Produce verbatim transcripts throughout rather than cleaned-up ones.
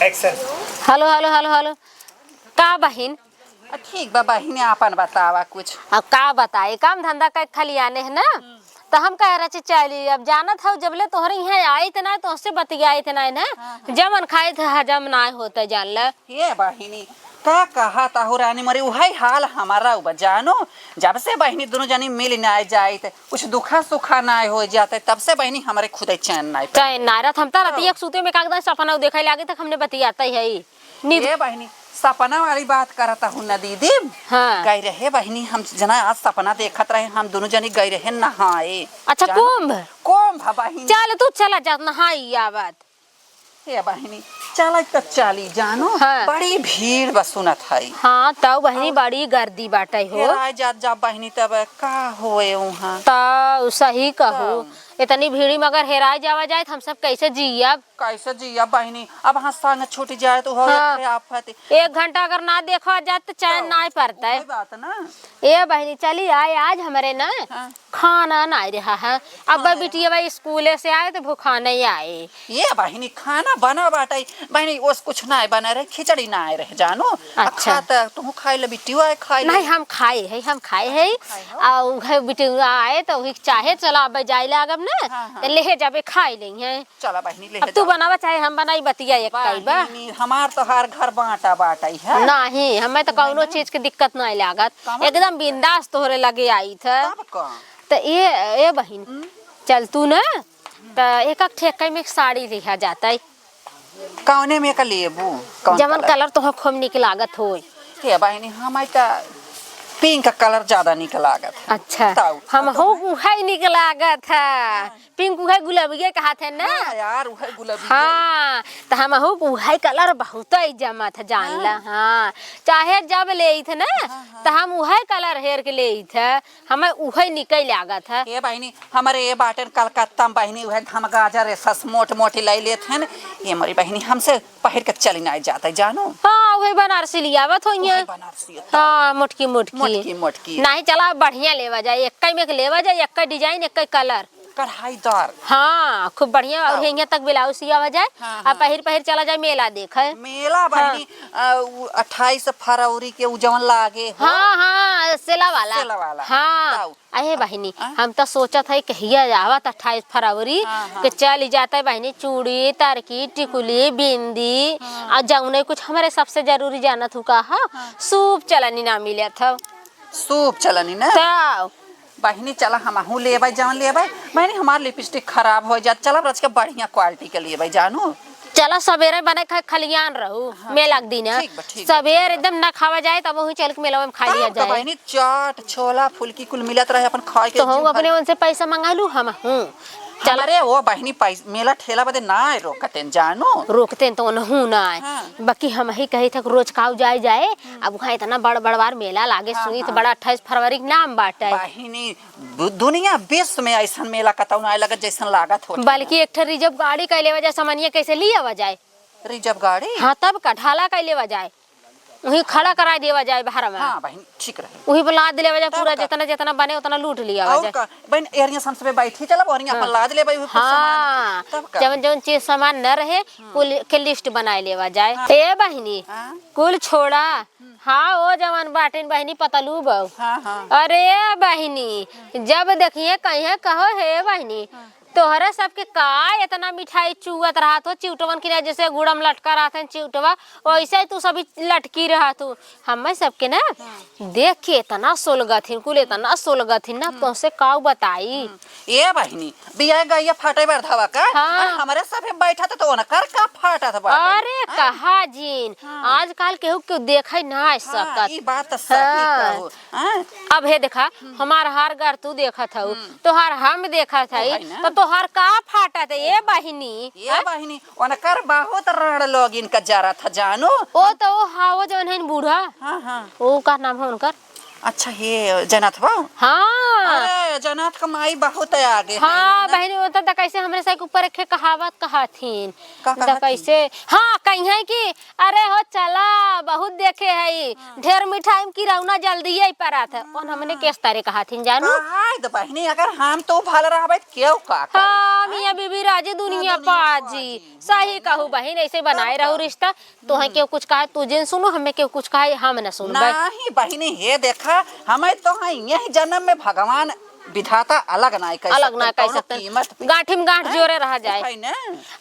हेलो, हेलो, हेलो, हेलो। का बहिन? आ, ठीक बा बहिनी, आपन बतावा कुछ। अब का बताई, काम धंधा कइ खलियाने है ना, त हम कह रहे छी चली। अब जानत हउ, जबले तोहरे इहाँ आइत ना, तोहसे बतियाइत ना, ना, हाँ, हाँ। जमन खाइत हजम ना होत, जान ल। ये बहिनी, का कहत हउ रानी मोरी, उहइ हाल हमारा उबा जानो। जब से बहिनी दुनो जनी मिल नाय जाइत, कुछ दुखा सुखा नाय होइ जात, तब से बहिनी हमरे खुदइ चैन नाय पड़त। चैन नाय रहत, हम त राती तब। एक सूते में का एकदम सपना देखे लागे तक हमने बतियात ही है। नींद ए बहिनी, सपना वाली बात करत हउ न दीदी। हाँ। गइ रहे बहिनी, हम जना आज सपना देखत रहे, हम दुनो जनी गइ रहे नहाए। अच्छा, जानो? कुंभ? कुंभ बहिनी। चल तू चला जा नहाई आवत। ए बहिनी, चलइ त चली जानो, हाँ। बड़ी भीड़ बा सुनत हई। हाँ, तउ बहिनी अउर बड़ी गर्दी बाटइ हो। हेराय जात जा बहिनी, तब का होए उहाँ? तउ सही कहू, तब। इतनी भीड़ी में अगर हेराय जावा जाए त हम सब कइसे जियब? कइसे जियब बहिनी? अब हाँ संग छूट जाए त हो हाँ। एक ठे आफत। एक घंटा अगर ना देखा जाए त चैन तब। नाय पड़तइ। उहइ बात ना। ए बहिनी, चली आए, आज हमरे ना हाँ। खाना नाय रहा है। अब खाना बिटिया बा स्कूले से आए त भूखा नहीं आए। ए बहिनी, खाना बना बाटइ बहिनी, ओस कुछ नाय बना रहे, खिचड़ी नाय रहे जानो। आ अच्छा। खा त तुहू खाइ ले, बिटियो आए खाइ ले। नहीं, हम खाए है, हम खाए है। खाए हो? आ उहे बिटिया आए त उही चाहे चला अब जाए लागब ना, हाँ, हाँ। त लेहे जाबे खाइ लेइहैं। चला बहिनी, ले अब तू जा। बनावा चाहे हम बनाई, बतिया एक कई बा। बहिनी, हमार तोहार घर बाँटा बाटइ है। नाही, हमें त कउनो चीज के दिक्कत नाही लागत, कवन एकदम दिक्कत? बिंदास तोहरे लगे आइत है। तब का? त ए, ए बहिन, हम्म? चल तू ना, त एक एक ठे कई में एक साड़ी लिहा जातइ। कउने में का लेबू? कउन जवन कलर? कलर तोहर खूब निक लागत होइ। ए बहिनी, हमें त पिंक कलर ज्यादा निक लागत है। अच्छा, तउ, हमहू तोहर? उहइ निक लागत है। हाँ। पिंक उहइ गुलबिये कहत है ना? हाँ यार, उहइ गुलबिये। हाँ, त हमहू उहइ कलर बहुतइ जमत है, जान ला। हाँ। हाँ, चाहे जब लेइत है ना, हाँ, हाँ। त हम उहइ कलर हेर के लेइत है, हमें उहइ निकइ लागत है। ए बहिनी, हमरे ए बाटेन कलकत्ता में बहिनी, उहइ घमगाजर एसस मोट मोटी लइ लेत हन। ए मोरी बहिनी, हमसे पहिर के चली नाहीं जात है, जानो। हाँ, उहइ बनारसी लियावत होइहैं। उहइ बनारसी है, हाँ, मोटकी मोटकी। मोटकी मोटकी। नाहीं, चला बढ़िया लेवा जाए, एक्कइ में के लेवा जाए, एक्कइ डिजाइन, एक्कइ कलर। कढ़ाईदार। हाँ, खूब बढ़िया। और तब। हियाँ तक ब्लाउज सियावा जाए, हाँ, आ हाँ। पहिर पहिर चला जाए मेला देखे। मेला हाँ। बहिनी, अ, उ अट्ठाईस फरवरी के उ जवन लागे हो। हाँ, हाँ, सेला वाला। सेला वाला। हाँ। तब। अहे बहिनी, हाँ? हम त सोचत हई कहिया आवत अट्ठाईस फरवरी हाँ, हाँ। के चली जात है बहिनी, चूड़ी, तरकी, टिकुली, बिंदी, हाँ। आ जउने कुछ हमरे सबसे जरूरी जानत हू का ह? हाँ। सूप चलनी ना मिलत हौ। सूप चलनी ना? तब। बहिनी, चला हमहू लेबै, जवन लेबै। बहिनी, हमार लिपस्टिक खराब होइ जात, चला रच के बढ़िया क्वालिटी के लेबै, जानू। चला सबेरे बने खाए खलियान रहू, हाँ, मेला के दिन। ठीक बा, ठीक बा, सबेर ठीक बा। एकदम ना खावा जाए, तब वहीं चल के मेला में खा लिया तब का जाए। बहिनी, चाट, छोला, फुलकी कुल मिलत रहे, अपन खाए के तो हम जीव अपने भर। उनसे पैसा मंगा लू, हम हूँ। चल। हमरे वो बहिनी पैस-, मेला ठेला बदे ना आए रोकतेन, जानू। रोकतेन तो उनहू ना आए। हाँ। बाकी हम ही कही था रोज काऊ जाए जाए, हम्म। अब वहाँ इतना बड़ बड़वार मेला लागे, हाँ, सुनी तो हाँ। बड़ा अट्ठाईस फरवरी के नाम बाटे। बहिनी, दु-, दुनिया विश्व में ऐसन मेला कतौ ना आए लगत जैसन लागत होत बल्कि है। एक ठे रिजर्व गाड़ी कैले वजह सामानिया कैसे लिया जाए? रिजर्व गाड़ी? हाँ, तब का ढाला कैले जाए, वहीं खड़ा कराई देवा जाए बाहर में। हाँ बहिन, ठीक रहे। वहीं पर लाद लेवा जाए, तब पूरा का? जितना, जितना बने उतना लूट लिया और जाए। का? बहिन, एरिया हम सब बैठी चलब, और हाँ। अपन लाद लेबै, वही कुछ सामान। हाँ, तब का? जवन, जवन चीज सामान न रहे, हम्म। कुल के लिस्ट बनाए लेवा जाए। हाँ। ए बहिनी, हाँ। कुल छोड़ा। हम्म। हाँ, ओ जवन बाटिन बहिनी पतलू बहू। हाँ, हाँ। अरे बहिनी, जब देखिए कहीं कहो, "हे बहिनी, हाँ। तोहरे सबके का इतना मिठाई चुअत रहत हो, चिउटवन की ना जैसे गुड़म लटका रहत हैं चिउटवा, वैसे ही तू सभी लटकी रहत हो।" हमें सबके ना हाँ। देख के इतना सोलगथिन, कुल इतना सोलगथिन ना, हम्म। तोहसे काऊ बताई। हम्म। ए बहिनी, बिया गइया फाटे बरधवा का? हाँ। आ, हमरे सभे बैठत तो उनकर का फाटत बाटे? अरे हाँ? कहा जिन, हाँ। आजकल केहू केहू देखे ना हाँ, सकत। ई बात तो सही हाँ। कहू। हाँ? अब हे देखा, हम्म। हमार हार घर तू देखत हऊ, हम्म। तोहार हम देखत हई, तो है ना। तो तोहार का फाटत है, ए बहिनी? ए हाँ? बहिनी, उनकर बहुत रण लोगिन का जरत है, जानो। ओ तो ओ हावो जवन है बूढ़ा। हाँ, हाँ। ओ का नाम है उनकर? अच्छा, हे जनत बा? हाँ। अरे, जनत का माई बहुत आगे है हाँ, ना? बहिनी, वो तो दकैसे हमरे से ऊपर एक कहावत कहथिन। का कहथिन? दकैसे, हाँ, कहिए कि, "अरे हो, चला, बहुत देखे है, हाँ। ढेर मिठाई में किरौना जल्दी ही परत है।" हाँ। उन हमने केस तारे कहथिन, जानू? कहा है तो बहिनी, अगर हम तो भल रहबे, तो केहू का करी? हाँ, हाँ? मियाँ बीबी राजी, दुनिया हाँ, दुनिया पाजी। पाजी। सही कहू बहिन, ऐसे बनाए तब रहू का? रिश्ता। तोहे हम्म। केहू कुछ कहे, तू जिन सुनो, हमें केहू कुछ कहे, हम न सुनबे। नाही बहिनी, हे देखा, हमें तो है यही जन्म में भगवान विधाता अलग ना कर अलग सकते, ना कर कौनो सकते। कीमत पे। गांठी में गांठ हैं? जोरे रहा जाए। है ना?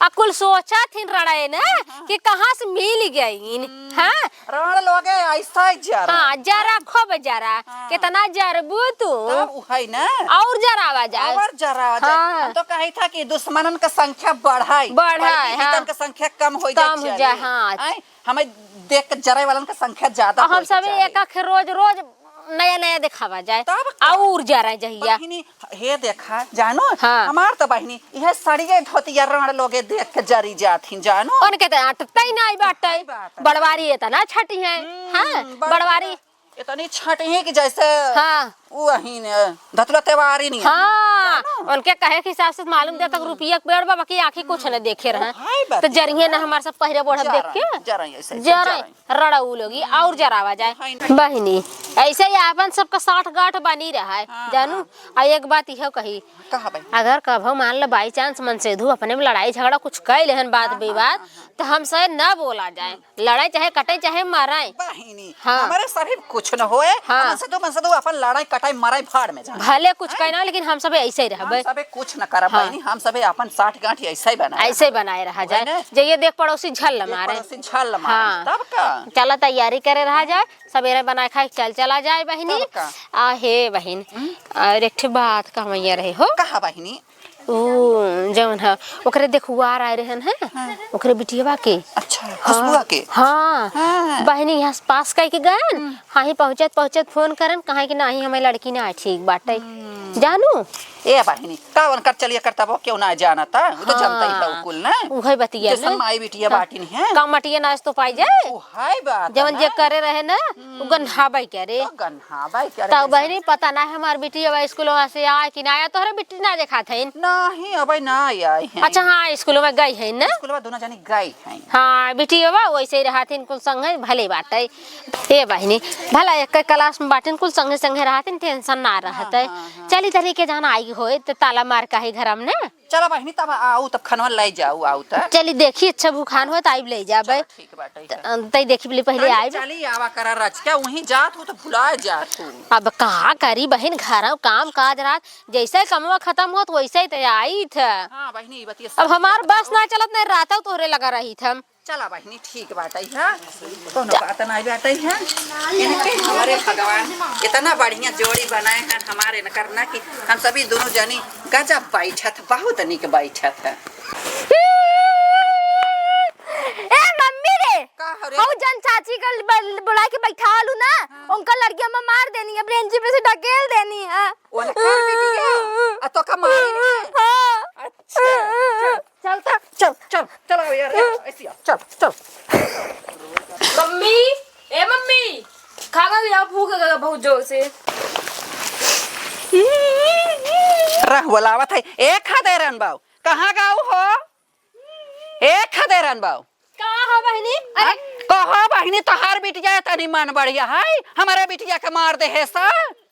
आ कुल सोचा थिन रड़े ना हाँ। कि कहाँ से मिल गई इन, हम्म। हाँ? रण लोगे ऐसा ही जरा। हाँ, जरा खूब जरा। हाँ। कितना जरबू तू? तब उ है ना? और जरावा जाए। और जरावा जाए। हाँ। हम तो कही था कि दुश्मनन का संख्या बढ़ाई, बढ़ाई, बल्कि हाँ। हितन का संख्या कम हो जाए, कम हो जाए, चली। हाँ। आय, हमें देख के जरे वालन का संख्या ज्यादा और हम होई के सब चाही। एक आखे रोज, रोज नया, नया दिखावा जाए। तब का? और जरा जहिया। बहिनी, हे देखा, जानो, हाँ। हमार तो बहिनी, यह सड़िए धोतिया रण लोगे देख के जरी जात ही, जानो। उनके तो अटतई नहीं बाटे। सही बात है। बड़वारी इतना छटी है। हम्म, हाँ, बड़वारी बड़वारी। इतनी छटी है कि जैसे हाँ। वो ही ने, धतुरा तेवारी नहीं है। हाँ, जानो? उनके कहे के हिसाब से मालूम देता कि रुपया के पेड़ बा, बाकी आँखी कुछ न देखे रहे। हाय बात तो है। जरिए ना हमार सब पहिरे बोढ़ब देख के। जरा, जरा ऐसे, जरा, जरा। रड़ऊ लोगी और जरावा जाए। हाय ना। बहिनी, ऐसे ही आपन सबका साठ गांठ बनी रहा है, हाँ, जानू? हाँ। आ एक बात इहो कही, कहा भाई? अगर कभो मान लो by chance मनसेधु अपने में लड़ाई झगड़ा कुछ कह लेहन बात हाँ, हाँ, विवाद, हाँ, हाँ। तो हमसे न बोला जाए। लड़ाई चाहे कटे चाहे मराए। बहिनी, हाँ। हमारे सभी कुछ न होए, हाँ। मनसेधु, मनसेधु अपन लड़ाई कटाई मराई भाड़ में जाए। भले कुछ हैं? कहना, लेकिन हम सब ऐसे ही रहबे। हम सबे कुछ न करब हाँ। बहिनी, हम सबे अपन साठ गांठ ऐसे ही बनाए ऐसे ही रहब। बनाए रहा वही जाए। ना? जे ये देख पड़ोसी झल न देख मारे। पड़ोसी झल न मारे। हाँ। तब का? चला तैयारी करे रहा जाए, सबेरे बनाए खाए चल चला जाए बहिनी। तब का? आ हे बहिन, हम्म? और एक ठे बात कहवैया रहे हो। कहा बहिनी? ऊ जौन ह, ओकरे देखुआर आए रहन ह, हाँ। ओकरे बिटियवा के। अच्छा, हाँ, खुशबुआ के? हाँ। हाँ। बहिनी यहाँ से पास कइके गएन, हम्म। हाँ ही पहुँचत पहुँचत फोन करन, कहा कि नाही हमें लड़की ना ठीक बाटे। हम्म। जानू? ए बहिनी, का उनकर चलिए करता वो क्यों ना जानता? वो तो हाँ। जानता ही था वो कुल ना। उहे बतिया जैसन ना। माई बिटिया हाँ। बाटिन है। का मटिया नाच तो पाई जाए? ओ हाय बात जवन ना। जे करे रहे ना, हम्म। उ गन्हाबाई करे। तो गन्हाबाई करे तब जैसन। बहिनी पता ना है हमार बिटिया स्कूलवा से आए कि ना आए, तोहरे बिटिया ना देखात है। नहीं, अबे ना आई है। अच्छा, हाँ, स्कूल में गई है ना? स्कूल में दोनों जनी गई है। हाँ, बिटिया वैसे ही रहत है, कुल संगे भले बाटे। ए बहिनी, भला एक क्लास में बाटिन, कुल संगे संगे रहत है, tension ना रहत है। हाँ, हाँ, हाँ। चली तरी के जाना आई होए, तो ताला मार के आई घर में ना। चला बहिनी, तब आऊ, तब खनवा ले जाऊ, आऊ त। चली देखी, अच्छा भूखान होए, त आइब ले जाबे। चला, ठीक बाटे। त-, तई देखी बोली पहले चली, आइब। चली, आवा करा रच के, वहीं जात हूँ तो भुला जात हूँ। अब का करी बहिन, घर काम काज रात, जैसे कमवा खतम होत, वैसे ही त आइत ह। हाँ, बहिनी, ई बतिया अब सही हमार कहत बस हऊ। ना चलत, नहीं रात तोहरे लगा रही थ। चला बहिनी, ठीक बाटे है, कोनो बात नहीं बाटे है। इनके हमारे भगवान इतना बढ़िया जोड़ी बनाए हैं हमारे इनकर ना कि हम सभी दोनों जनी गजब बैठत, बहुत निक बैठत है। ए मम्मी रे, का हो रे? हऊ जन चाची का बल-, बुला के बैठा आलू ना, हाँ। उनका लड़किया में मार देनी है, बेंची पे से ढकेल देनी है। उनकर बिटिया? आ तो का मारी रे? हाँ। अच्छा, चल, चल, चल, चल, चल, आओ यार, यार, ऐसी आओ, चल, चल। मम्मी, ए मम्मी, खाना दिया, भूख लगा बहुत जोर से। रह बोलावत है, ए खदेरन बाऊ, कहाँ गाऊ हो? ए खदेरन बाऊ। का हो बहिनी? अरे हाँ? कहो बहिनी, तोहार बिटिया तनी मन बढ़िया है, हमारे बिटिया के मार दे है सा,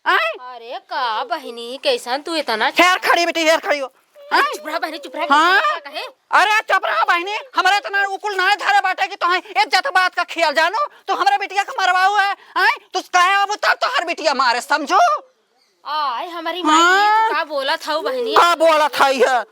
आय? अरे का बहिनी, कैसन तू इतना हेर खड़ी बिटी, हेर खड़ी हो। आय? चुप रहा बहिनी, चुप रहा, हाँ? का कहे? अरे चुप रहा बहिनी, हमारे इतना उकुल ना धरे बाटे कि तोहे इज्जत बात का ख्याल जानो, तू हमारे बिटिया के मरवाऊ है, आय? तू कहे अब तब तोहार बिटिया मारे, समझो? आय, हमारी माई, हाँ? तू का बोलत हऊ बहिनी? का बोलत हई है?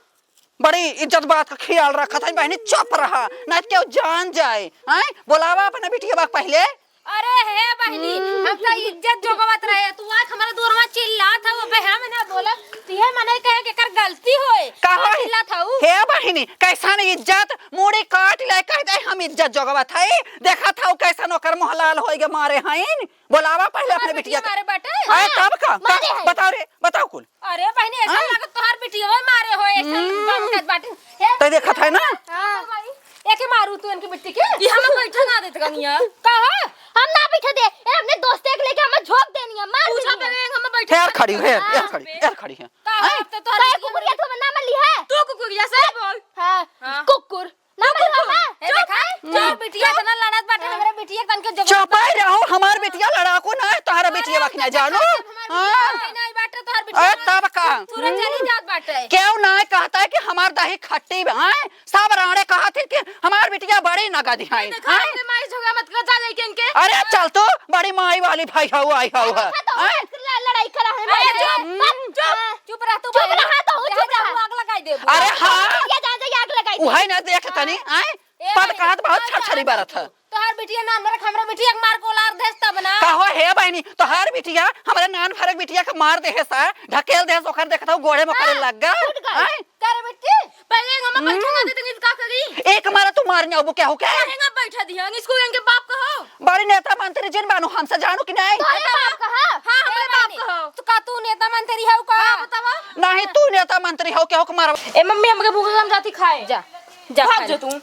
बड़ी इज्जत बात का ख्याल रखत है बहिनी, चुप रहा, नहीं तो केहू जान जाए। हैं? बोलावा अपने बिटिया के पहले। अरे हे बहिनी, हम्म। हम तो इज्जत जोगवत रहे, तू आज हमारे दूर में चिल्लात हऊ, अबे हम ना बोला, तू ये मने कहे कि एकर गलती होए, का का होए? चिल्लात हऊ? हे बहिनी, कैसन इज्जत, मूड़ी काट ले, कह दे हम इज्जत जोगवत हई, देखत हऊ कैसन ओकर मुँह लाल होइगे मारे हईन। बोलावा पहिले अपने बिटिया के। मारे बाटे? अरे हाँ, तब का? का? मारे है। बताओ रे, बताओ कुल। अरे बहिनी, ऐसा हाँ? लागत तोहार बिटिया मारे हो, ऐसा हम्म। गम करत बाटे। हे तै देखत है ना? हाँ। एके मारू तू इनके बिट्टी के? ये हम बैठा ना देत कनिया। का हो? हम ना बैठे दे, ए, अपने दोस्ते के लेके हमें झोंक देनी है, मार पूछा देनी पे है। हम बैठे हेर खड़ी, हेर, हाँ। हेर खड़ी, हेर खड़ी है। का हैं? हो, तो तोहर काहे बिटिया कुकुरिया तू हमें ना मल्ली है? तू कुकुरिया, सही बोल। हाँ। हाँ। कुकुर। ना तू मल्ली कुकुर। हमें? ए, देखा, तोहर बिटिया इतना लड़त बाटे, हमरे बिटिया तन के जब चुप ही रहो, हमार बिटिया लड़ाकू ना है, तोहरा बिटिया बखना जानू। हमार हाँ। बिटिया नहीं बाटे, तोहर बिटिया ए, तब का? तुरंत चली जात बाटे। केहू ना कहता है कि हमार दही खट्टी बा, हैं? सब राणे कहत है कि हमार बिटिया बड़ी नगद है, देखा, हैं? अपने माई झगड़ा मत कर, जा लेके इनके। अरे चल तू, बड़ी माई वाली भाई हऊ, आई हऊ है। देखा तो हैं? ल-, लड़ाई करा है अरे माई चुप, से। हम्म। चुप, हाँ। चुप रह तू चुप बहन। रहा तो, चुप जहाँ रहा। जाऊँ आग लगाई देबू। अरे हाँ। जा, जा, जा, आग लगाई दे। उहै ना देख तनी, हाँ। आय? ए पद बहन, कहत बहुत हाँ, छरछरी हाँ, बरत है। तोहार बिटिया नान भरक हमरा बिटिया के मार कोलार देस तब ना। कहो हे बहिनी, तोहार बिटिया हमरा नान भरक बिटिया के मार देहे सा, ढकेल देहे सा, ओकर देखत हूँ गोड़े में करे हाँ, लग गा। टूट गई। आय? करे बेटी, पहले हम हम्म। बैठा दे तनी का करी? एक मारा तू मार ना, वो क्या हो क्या? पहले हम बैठा दिया, इसको इनके बाप कहो। बड़ी नेता मंत्री जिन बानू हमसे जानू कि नहीं? तोहरे बाप कहा? हाँ, हमारे बाप कहो। तो का तू नेता मंत्री है का? हाँ, बतावा। नहीं, तू नेता मंत्री हो, केहू के मारवा। ए मम्मी, हमके भूख लग जाती, खाए। जा, जा, भाग खा जा ले। तू।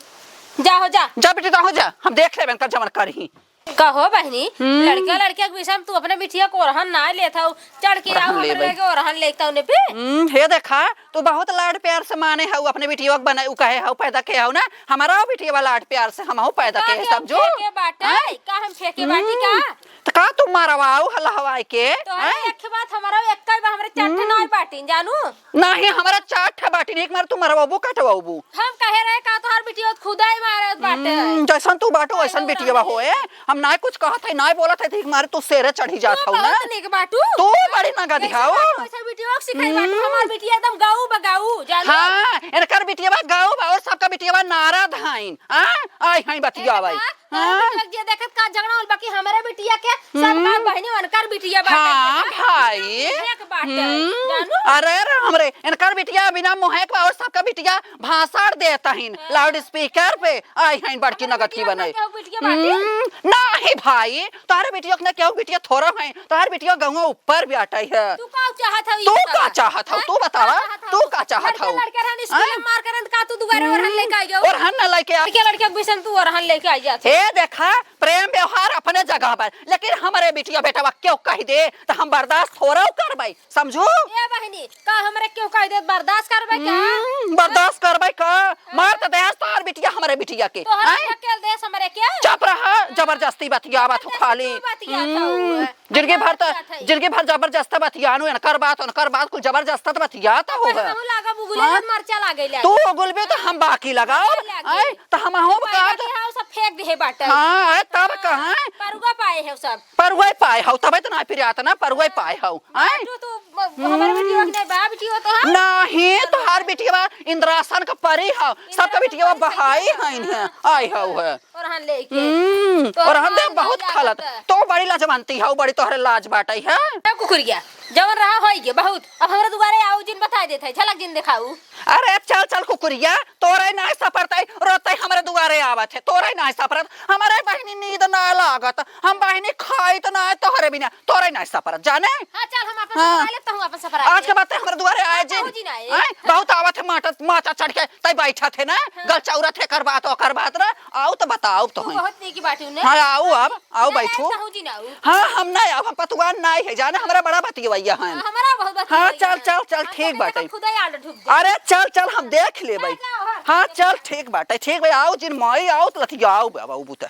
जा हो, जा। जा बेटी, जा हो जा, हम देख लेबे इनकर जवन करही। कहो बहिनी, हम्म। लड़का लड़किया के विषय में तू अपने बिटिया के ओरहन ना लेत हऊ, चढ़ के ओरहन आओ, हमरे लेबे। लगे ओरहन लेता उन्हें पे। हम्म, हे देखा, तू बहुत लाड प्यार से माने हऊ अपने बिटिया के, बना, उ कहे हऊ, पैदा के हऊ ना, हमारा बिटिया लाड प्यार से हमहू पैदा का के केहू समझू। फेंके बाटे? हाँ? का हम फेंके बाटी का? हम्म। त का तू मरवाऊ हलहवाई के? तोहरे हैं? एक बात, हमारा एक का बा, हमरे चार ठे हम्म। नाई बाटिन, जानू? नाही, हमारा चार ठे बाटिन, एक मार तू मरवाबू, कटवाबू। हम कहे रहे का तोहार बिटिया खुदा ही मारत बाटे। हम्म, जैसन तू बाटू, वैसन बिटिया बा होए। हम ना कुछ कहत है, ना बोलत है, त एक मारे तू शेरे चढ़ी जात तू हऊ ना। बहुत नीक बाटू। तू बड़ी नगद हऊ। वैसा बिटिया सिखाई बाटू, हम्म। हमार बिटिया एकदम गाऊ बा, गाऊ, जानू? हाँ, इनकर बिटिया बा गाऊ बा, और सबका बिटिया बा नारद हईन। हाँ, आई हई बतियावे। हाँ? तोहरे बिटिया के जे देखत का झगड़ा होल, बाकी हमरे बिटिया के सब हम्म। बाप बहिनी उनकर बिटिया बाटे। हाँ, भाई। एक बाटे, हम्म। जानू? अरे राम रे, इनकर बिटिया बिना मुँहे के और सबका बिटिया भाषण देत हईन हाँ। लाउड स्पीकर पे। आई हईन बड़की नगद की बनाई। केहू बिटिया बाटे? हम्म, नाही भाई, तोहरे बिटिया के ना केहू बिटिया थोड़ा है, तोहर बिटिया गौवा ऊपर भी आटा है। तू का चाहत हऊ तू ई का बतावा? चाहत हऊ? हैं? तू बतावा, का चाहत तू हऊ? का चाहत लड़के हऊ? लड़के रहन स्कूल हैं? में मार करन त का तू दुआरे ओरहन लेके आई जाऊ? ओरहन ना लेके आ- लड़के लड़के के बिसन तू ओरहन लेके आई जात हे। देखा, प्रेम व्यवहार अपने जगह पर, लेकिन हमरे बिटिया बेटवा केहू कह दे त हम बर्दाश्त थोड़ा करबै, समझू? ए बहिनी, का हमरे केहू कह दे बर्दाश्त करबै का? हम्म, बर्दाश्त करबै का? मार त देहस तोहर बिटिया हमरे बिटिया के। तोहरा हैं? ढकेल देहस हमरे के? चुप रहा, जबरदस्ती बतियावत हो खाली। तू बतियात हऊ। हम्म। जिंदगी भर त, बात है। जिंदगी भर जबरदस्त बतियानू, इनकर बात, उनकर बात, कुल जबरदस्त बतियात हो अपन है। हमहू लागब उगले हाँ? मरचा लागे लागे। तू उगलबे त हम बाकी लगाओ। मरचा लागे। आय, त हमहू तू का बाटी हाउ सब फेंक देहे बाटे। हाँ, आय, तब हाँ, कहाँ? परुआ पाए है सब। परुआ पाए हऊ, तबे त ना पिरात ना, परुआ पाए हऊ। आय? तू, तू, म-, हमर हम्म। बिटिया के नहीं बा, बिटिया तो है। नहीं, तोहार बिटिया बा, इंद्रासन का परी हऊ, सबका बिटिया बा, इंद्रासन का परी बहाई है। हईन है, आय हऊ है। ओरहन लेके। हम्म, तोहर ओरहन दे लाज बहुत ना खलत। लागत। तो बड़ी लाजवंती हऊ, बड़ी तोहरे लाज बाटै है। ए कुकुरिया, जवन रहा होई गे बहुत। अब हमरा दुआरे आऊ जिन बताई देत है, झलक जिन देखाऊ। अरे चल चल कुकुरिया, तोरे नाहीं सपरतै, रोतै हमरे दुआरे आवत है, तोरे नाहीं सपरत, हमरे बहिनी नींद ना लागत, हम बहिनी खाइत ना तोहरे बिना, तोरे नाहीं सपरत, जाने? हाँ, चल हम आपन हाँ। सपरा लेब, तहूँ आपन सपरा आज ले। के बाद ते हमरे दुआरे आए हाँ, जिन। कहू जी ना, ए। आए, बहुत आवत है माटा, माचा चढ़ के, तै बैठत है ना, हाँ। गल चौरत है, कर बात, ओकर बात ना, आऊ त बताऊ तू तोहई। बहुत नीक बाटू ने। हाँ, आऊ अब, आऊ ना, बैठू। ना, कहू जी ना, आऊ। हाँ, हम ना आऊ, हम पतुआ ना है, जाने हमरा बड़ा बतियवैया हैं। हाँ, हमरा बहुत हाँ, बतियवैया चल, हैं। चल, चल, हाँ, ठीक तो बाटे। खुदा याद ढुक जाए। अरे चल, चल, हम देख लेबै। हाँ, जाओ, हाँ। हाँ, चल, ठीक बाटे, ठीक बा, आऊ जिन माई, आऊ त लतियाऊ बाबा, ऊ बुता।